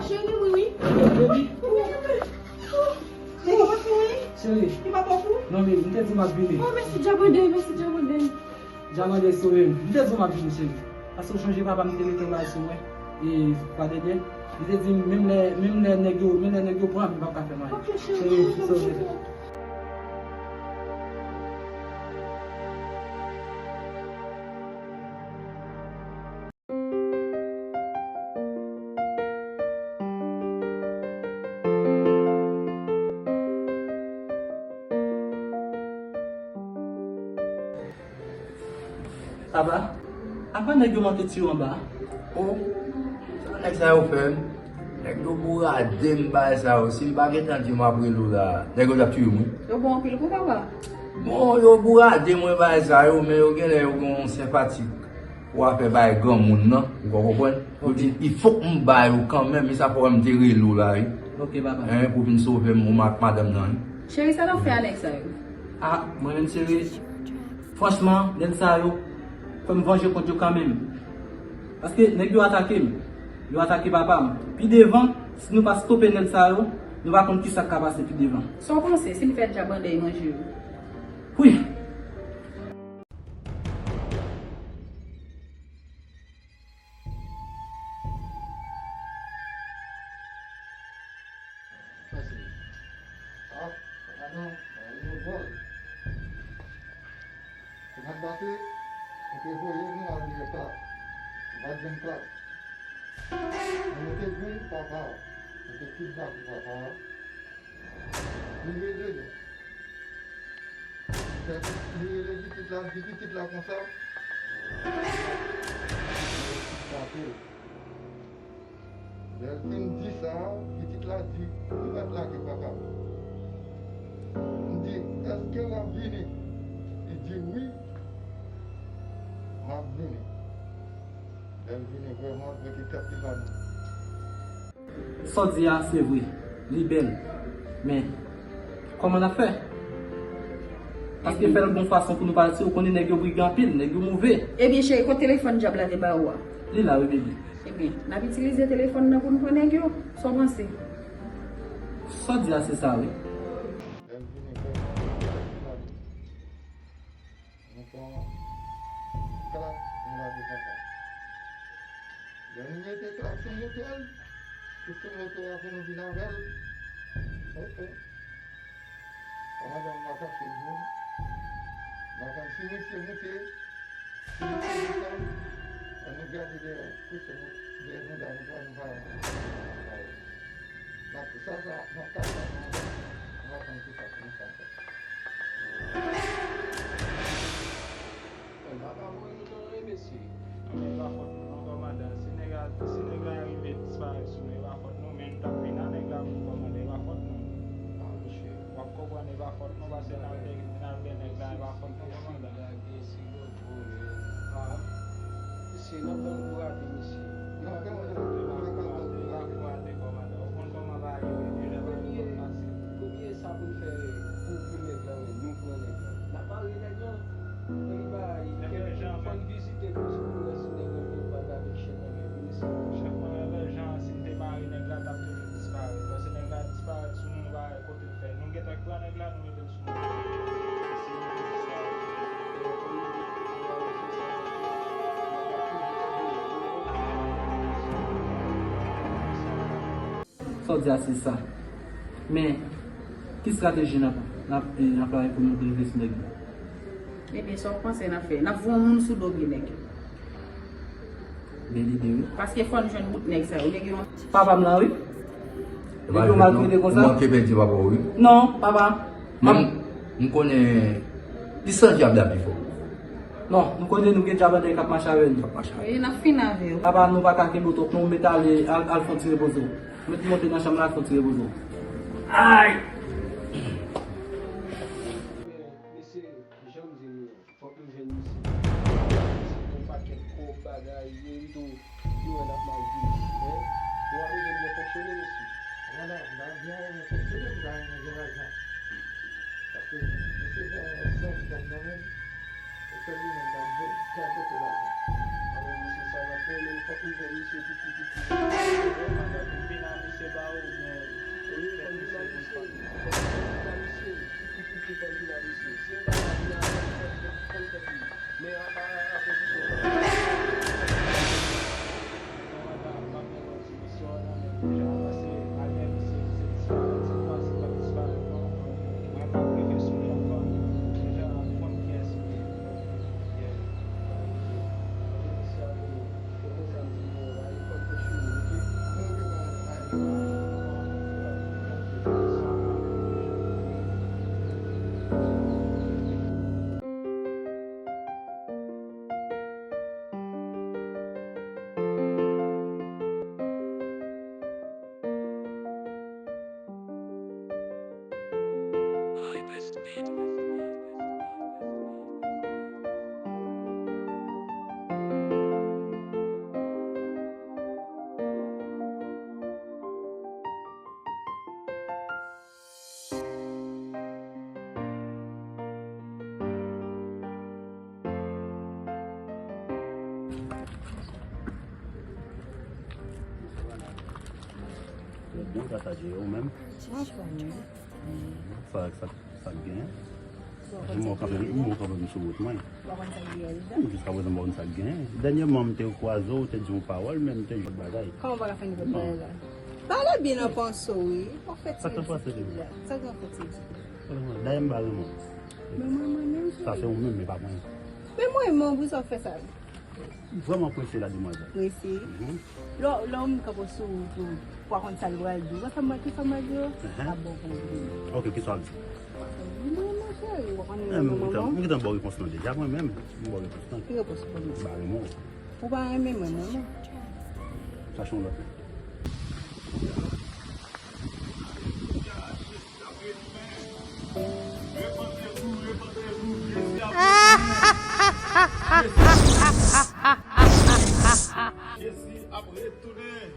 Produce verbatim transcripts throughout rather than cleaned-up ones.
Cheri, wi, wi. Baby. Wi, wi. Cheri. Li pa bon pou ou? Non, baby, m te di m ap vini. Oh, mèsi, Djabandè, mèsi, Djabandè. Djabandè sove m. M te di w m ap vini, cheri. Paske w chonje papa m te mete yon bagay sou mwen. E, pa de byen. Li te di m, menm lè, menm lè nèg yo, menm lè nèg yo pran m, li p ap ka fè m anyen. Ok, cheri, cheri, m ap sove. Papa, apa nèg yo manke tiyo anba? O, sa nèg sa yo fè m? Nèg yo bourade m bagay sa yo. Si m pa gentan di yo m ap rele w la, nèg yo t ap tiye m, wi. Yo bon anpil kou, papa? Bon, yo bourade mwen bagay sa yo, men yo genlè yo gen yon senpatik pou afè bay granmoun nan, ou ka konprann? Yo di, il fòk m ba yo kanmenm, e sa fè w wè m te rele w la, wi. Ok, papa. Hein, pou vin sove m, ou ak madanm nan, wi. Cheri, sa n ap fè a nèg sa yo? Ah, mwen menm, cheri, franchman, nèg sa yo fè m vanje kont yo kanmenm. Paske nèg yo atake m. Yo atake papa m. Pi devan, si nou pa stope nèg sa yo, nou pa konn kisa k ka pase pi devan. Sa w panse si n fè Djabandè manje yo? Wi. Pase. Ah, papa non, papa yo vòl. Semenn pase, yo te voye nou al dèyè Klak. Nou pa t jwenn Klak. Men yo te jwenn papa. Yo te kidnape papa. Li rele nou. Li rele pitit la, li di pitit la konsa. Lè l fin di sa, pitit la di, "Ou mèt lage papa m." M di, "Èske w ap vini?" Li di, "Wi, m ap vini." Lè l vini vrèman, l mete tèt li ba nou. Sa w di a, se vre. Li bèl. Men, kòman n ap fè? Paske fè l bon fason pou nou pati, ou konnen nèg yo brigan anpil, nèg yo move. Ebyen, cheri, kote telefòn dyab la te ba ou a? Li la, wi, baby. Ebyen, n ap itilize telefòn nan pou n pran nèg yo. Sa w panse? Sa w di a, se sa, wi. Nou pran Klak, nou lage papa. Lè nou mete Klak sou moto l, sou moto a pou nou vin avè l. Ok. Kòmandan m pa kache di w. M pa konn si misye moute, si misye desann. Lè nou gade dèyè, kote nou, dèyè nou la, nou pa, nou pa, nou pa, nou pa. N ap, sa, sa, n ap kache, n ap, n ap tann kisa pou nou fè ankò. Mwen pa ka voye nou non, e mesye. Non, men e pa fòt nou non, kòmandan. Si nèg la, si nèg la rive disparèt sou nou, e pa fòt nou, men nou t ap vin a nèg la wi, kòmandan, e pa fòt nou. A, mesye. W ap konprann, e pa fòt nou, paske n al dèyè, n al dèyè nèg la, e pa fòt nou, kòmandan. Mesye, n ap tann pou rate, mesye. N ap tann pou rate, n ap tann pou rate, n ap tann pou rate, n ap tann pou rate, kòmandan. Ou konn kòman bagay yo ye, deja bagay yo pase. Premye, premye sa pou n fè pou, pou nèg la, men nou pran nèg la. N ap mare nèg la. Fò n bay, fò n vizite pou, pou nou wè si nèg la vin pa avèk chèn nan men, vin eseye. Chèf mwen, Reverend Jean, si n te mare nèg la, t ap toujou disparèt. Paske nèg la disparèt sou nou, nou pa wè kote l fè. Nou gentan pran nèg la, nou mete l sou nou. Sa w di a se sa. Men, ki estrateji n ap, n ap, n ap anplwaye pou nou rive sou nèg yo? Ebyen, sa w panse n ap fè? N ap voye yon moun sou do pye nèg yo. Bèl ide, wi. Paske fò n jwenn bout nèg sa yo. Nèg yo. Papa m la, wi. Nèg yo maltrete konsa. Ou manke pèdi papa w, wi. Non, papa. Men, m konnen, li san dyab la pi fò. Non, nou konnen nou gen dyab anndan k ap mache avè nou. K ap mache avè nou. Wi, n ap fini avè w. Papa, nou pa ka kenbe w twòp, non, ou mèt ale, al, al fè yon ti repoze w. Ou mèt monte nan chanm la, al fè yon ti repoze w. Ay! Mesye, jan m di nou an, fòk nou jwenn misye. Misye gen yon pakèt kòb, bagay, li merite w. Yo wè n ap mal viv, men yo pa bezwen byen fonksyone, mesye. Wala, m ta byen renmen fonksyone, m ta renmen gen lajan. Paske misye gen yon zanmi pa m nan men l, e sèl li menm k ap pote lajan. Anben, mesye, sa n Fè menm fòk nou fè misye piti piti. Vin a misye ba ou, men wi, fòk vin a misye. Fòk vin a misye. Piti piti, fòk vin a misye. Si l pa vin a misye, fòk vin a misye. Men a, a, a, a kondisyon sa. Byen pataje yo menm. Sa, sa, sa k genyen. Mwen kanpe, mwen kanpe m sou wout mwen. M jiska prezan m pa konn sa k genyen. Dènyèman m te kwaze w, w te di yon pawòl, men m te jwenn bagay. Kòman w pa ka fè nenpòt bagay la? Pale byen nan panse w, wi. W ap fè ti ridikil la. Sa k gen fè ti ridikil? Dayè m pa renmen w. Men mwen, mwen menm, sa se ou menm, men pa mwen. Men mwen, mwen, pou sa w fè sa. Vrèman prese la demwazèl. Prese? Mhm. Lè, lè yon moun kanpe sou wout ou, ou pa konn sa l pral di w. Sa m, ki sa m pral di w? Mhm. Sa bon pou ou. Ok, ki sa w ap di? Mwen, mwen, cheri, ou pa konn mwen, mwen, mwen. M gentan ba w repons lan deja, mwen menm. M ba w repons lan. Ki repons ou ba mwen? M pa renmen w. Ou pa renmen mwen, mwen, non. Chache yon lòt moun. Jezi ap retounen.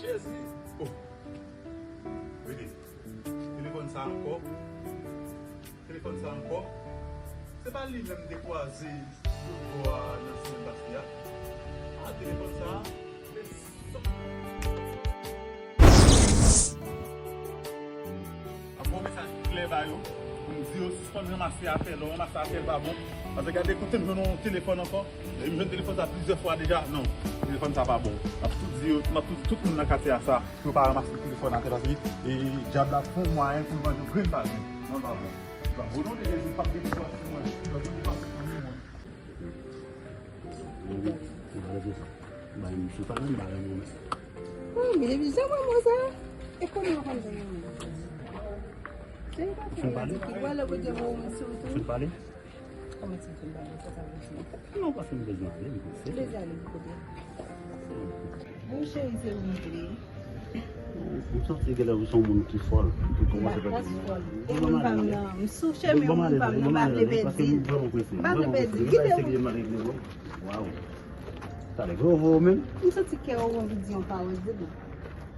Jezi. Oh. Rete. Telefòn sa ankò. Telefòn sa ankò. Se pa li menm m te kwaze lòt bò a nan semèn pase a. Ah, telefòn sa. Ap voye mesaj klè ba yo, pou m di yo sispann ranmase afè. Lè w ranmase afè, l pa bon. Paske gade, kote m jwenn yon telefòn ankò. E m jwenn telefòn sa plizyè fwa deja. Non, telefòn sa pa bon. M ap tou di yo, m ap tou di tout moun nan katye a sa, pou yo pa ranmase telefòn atè, paske, e, dyab la fè yon mwayen pou l vanje grenn pa grenn. Non, l pa bon. L pa bon. O non de Jezi, m p ap gen pouvwa sou mwen. L pa bon, li pa sou mwen. Bay m sou pale, m pa renmen w, men. Wi, men depi jan mwen mwen sa, e konnen w konn jan mwen mwen. Fin pale? Ki wè lè kote mwen mwen sou tou. Fin pale? Kòman ti fin pale? Sa sa vle di? Non, paske m bezwen ale, m prese. Ou bezwen ale pou kote? Bon, cheri, se ou m vle. M santi genlè ou se yon moun ki fòl, ki kòmanse pèdi mwen. E moun pa m nan, m sou chemen moun pa m nan, m pa vle pèdi l. M pa vle pèdi l. Kite m. Waw. Talè, gwo vo menm. M santi kè w anvi di yon pawòl, di non.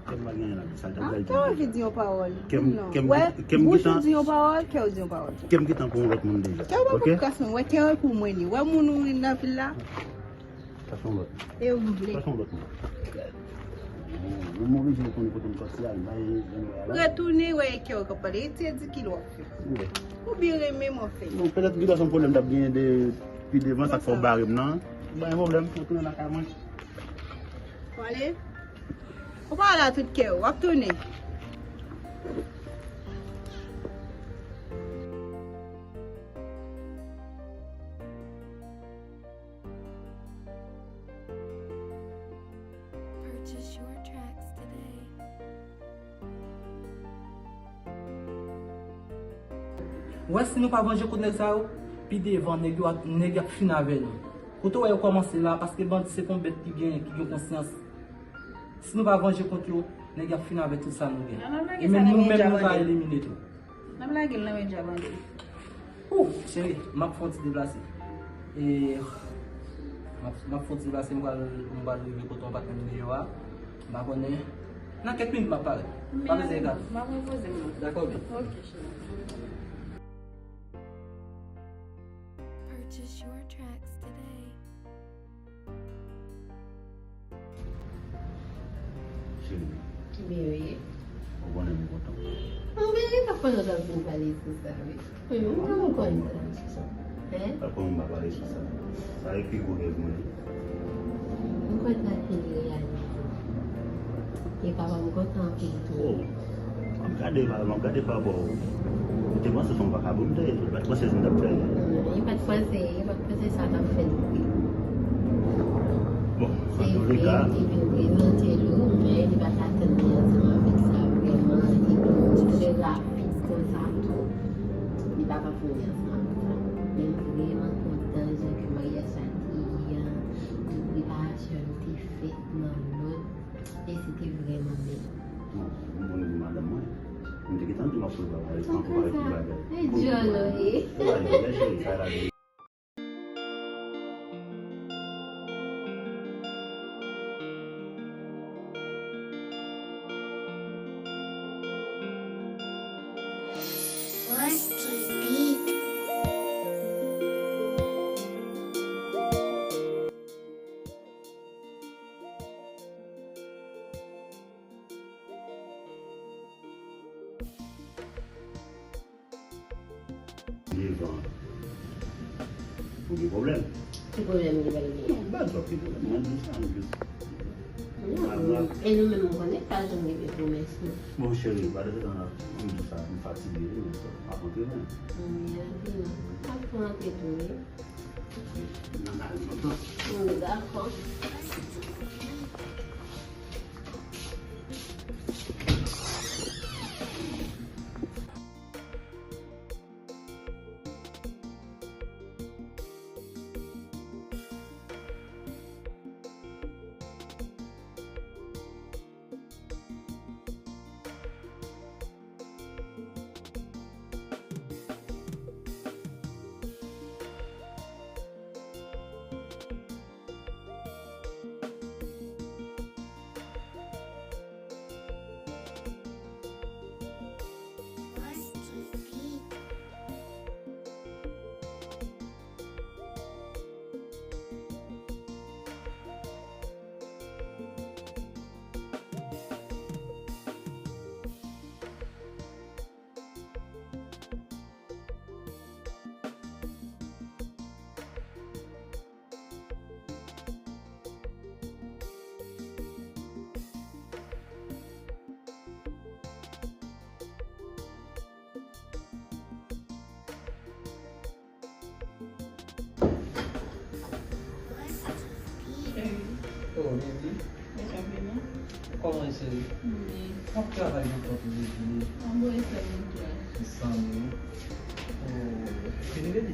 Kè m pa gen anyen la di, sa l t ap pral di. Kè w anvi di yon pawòl, di non. Wè, bouch ou di yon pawòl, kè w di yon pawòl. Kè m gentan pou yon lòt moun deja. Kè w pa pou kras mwen, wè kè w pou mwen li. Wè moun ou nan vil la. Sa se yon lòt moun. E ou vle. Sa se yon lòt moun. Yon move jan konnen kote m sòti a, m pa janm wè a la. Retounen wè e kè w k ap pale. E ti ridikil w ap fè. Ou byen renmen m w ap fè. Non, petèt gen dwa se yon pwoblèm t ap genyen de pi devan, sa k fè w bare m nan. Pa gen pwoblèm, retounen lakay mwen. Ou ale? Ou pa ale a tout kè w, w ap tounen. Purchase your tracks today. Ou wè, si nou pa vanje kont nèg sa yo, pi devan, nèg yo, nèg y ap fin avè nou. Kote w wè yo kòmanse la, paske bandi se pa yon bèt ki gen, ki gen konsyans. Si nou pa vanje kont yo, nèg y ap fin avè tout sa nou gen. E menm nou menm, nou va elimine tou. N ap lage l nan men djab anpil. Ou, cheri, m ap fè yon ti deplase. E, m ap, m ap fè yon ti deplase, m pral, m pral rive kote yon patnè m deyò a. M pa konnen. Nan kèk minit, m ap parèt. Pa bezwen gade. M ap repoze m nan. Dakò, byen. Ok, cheri. Purchase your tracks today. Wi, wi. Ou konnen m kontan. An verite, ou konnen w t ap vin pale sou sa, wi. Wi, mwen kontan. Ou konnen m pa pale sou sa. Hein? Ou konnen m pa pale sou sa. Sa e pi gwo rèv mwen. M kontan ke li reyalize. E papa m kontan anpil tou. Oh, m ap gade pa, m ap gade pa bò. Ou te panse se yon vakabon m te ye tou. Ou pa t panse se m t ap fè. Non, li pa t panse, li pa t panse sa t ap fèt vre. Bon, an tou le ka. Se vre, li te vin prezante l, men li pa t atann li ansanm avèk sa vrèman. Li vin trè rapid konsa tou. Li pa t atann li ansanm avèk sa. Men m vrèman kontan jan ke maryaj la te ye a. Tout preparasyon yo te fèt nan lòd. E se te vrèman bèl. Non, m konnen madanm mwen. M te gentan di w m ap pran bagay, m ap pran bagay. E djòl ou ye. Devan. Ou gen pwoblèm? Ki pwoblèm li pral gen? Non, m pa di w ki pwoblèm. Mwen di sa, m jis. Non, e nou menm, nou konnen pa janm rive pwomès nou. Bon, cheri, pa de tan, m di sa, m fatige, wi, men m ap antre, men. Wi, antre non. Ap tou antre tou, wi. Nan kay mwen tou. Wi, dakò. Cheri. Oh, baby. Kòman e, cheri? M ap travay lontan tou, baby. Anbo e sèl moun ki a. Se sa menm. Oh, fini, baby?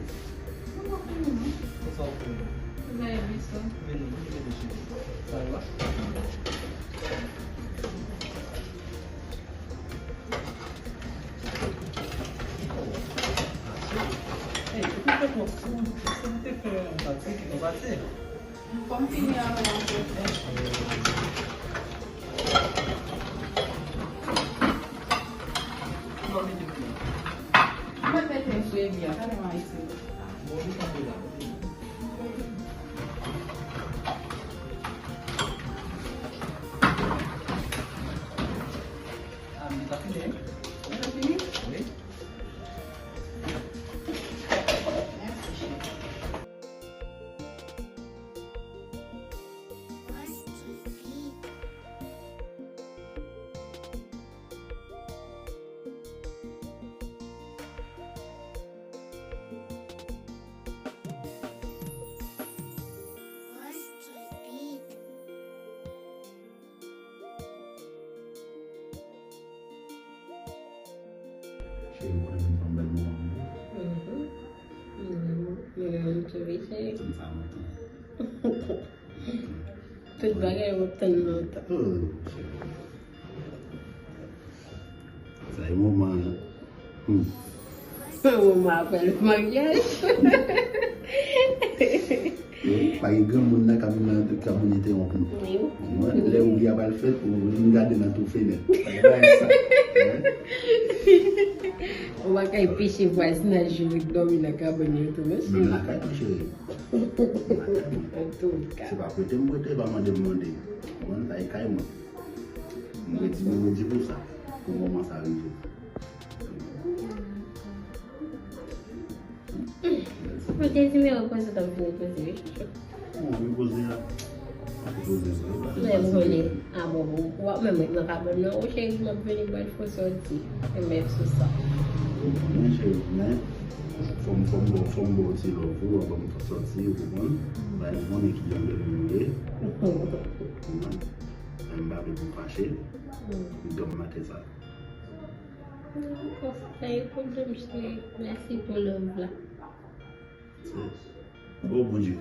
Mwen pa fini, non. Konsa ou fini? Ou gaye bus la? Vini, vini, vini, cheri. Sa va? Hey, ou te fè kòm si ou te fè yon pati, yon pati. Fò m fini avè w ankò. Mwen mete sou epi a, gade m Ayiti. Ah, li pa fini? Li pa fini? Wi. Mèsi, cheri. Cheri, ou konnen nou fè yon bèl moman ansanm. Mhm. Mwen menm, mwen menm tou, wi, cheri. Tann sa lontan. Tout bagay w ap tann lontan. Oh, cheri. Sa e moman an. Hmm. Moman apre le maryaj. Wi, pa gen granmoun nan k ap vin nan, k ap vin entewonp nou. Wi. Mwen, lè oubli a pral fèt, ou vin gade nan twou fenèt. Pa gen bagay sa. Wi. Ou pa ka anpeche vwazinaj yo ret dòmi nan kabann yo tou, mesye. Menm lakay mwen, cheri. Menm lakay mwen. Antouka. Se pa prete m prete, pa mande m mande. Ou konprann? Sa e kay mwen. M redi, m redi pou sa. Pou moman sa rive. Mwen te di, men repoze, tan fini poze, wi, chouchou. Bon, repoze a. Repoze, vre. Men m konnen. A bon, bon, w ap menm ret nan kabann nan. O, cheri, m ap vini, m pral fè w sòti. Menm sou sa. Ou konnen, cheri, men fò m, fò m ba w, fò m ba w ti love ou, anvan m fè w sòti, ou konprann? Bay m konnen ki jan de moun ou ye. Ou konprann? Men m pa vle pou w fache. M dòmi maten sa. Non, sa pa gen pwoblèm, cheri. Mèsi pou love la. O Bondye.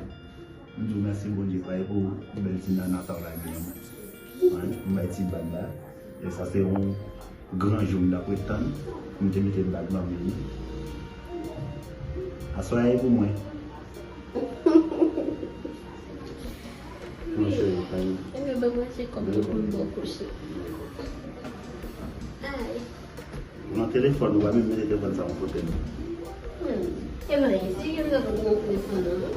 M di w mèsi Bondye, sa e pou bèl ti nana sa w lage nan men mwen. Wi, m bay ti bag la. E sa se yon gran jou m t ap ret tann. M te mete bag nan men li. Aswè a e pou mwen. Mon cheri, pa gen. Ebyen, ban mwen se kòb yo pou m ba w kouche. Ay. Ou nan telefòn, ou pa menm mete telefòn sa yon kote, non. Hmm. E mwen, si gen lè pou mwen telefòn nan, non.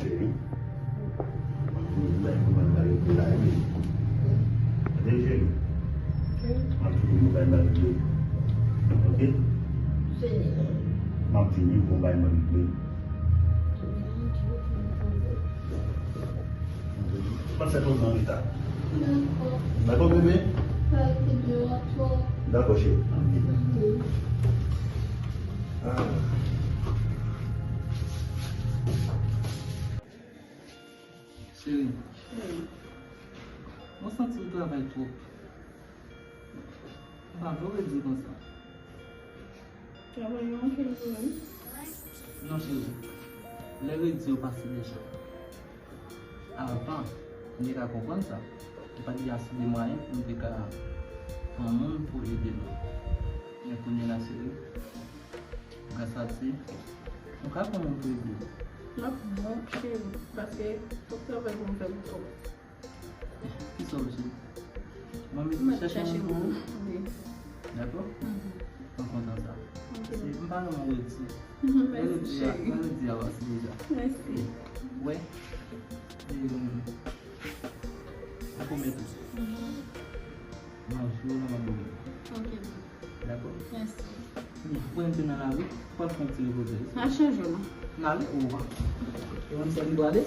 Cheri. M ap vini bay mwen bay yo pou la, wi. Tande, cheri. M ap vini bay bay yo. Ok? M ap vini pou bay mwen yo. M ap fè tout nan leta. Dakò. Dakò, bebe? Dakò, cheri. M ap vini. Ah. Cheri, mwen santi w travay twòp. M pa vle w redi konsa. Travay yo anpil pou mwen. Non, cheri. Lè redi yo pase deja. Avan, m te ka konprann sa. M pa t gen ase de mwayen pou m te ka pran moun pou ede nou. Men kounye a la, cheri, gras a Dye, nou ka pran moun pou ede nou. L ap bon, cheri, paske tout travay pou m fè pou twòp. Kisa w vle? Mwen mèt chèche moun pou ou? Wi. Dakò? Mhm. Mwen kontan sa. Ok. Se, m pa renmen w redi. Mhm, mèsi, cheri. Mwen redi a, mwen redi a pase deja. Mèsi. Wè. E, m ap pwomèt ou. Mhm. M ap jwe w nan m ap dòmi. Ok. Dakò? Mèsi. Byen, pou m te nan lari, pou al fè yon ti repoze. N a chanje non. N ale ou pa? E mwen sèl ki prale?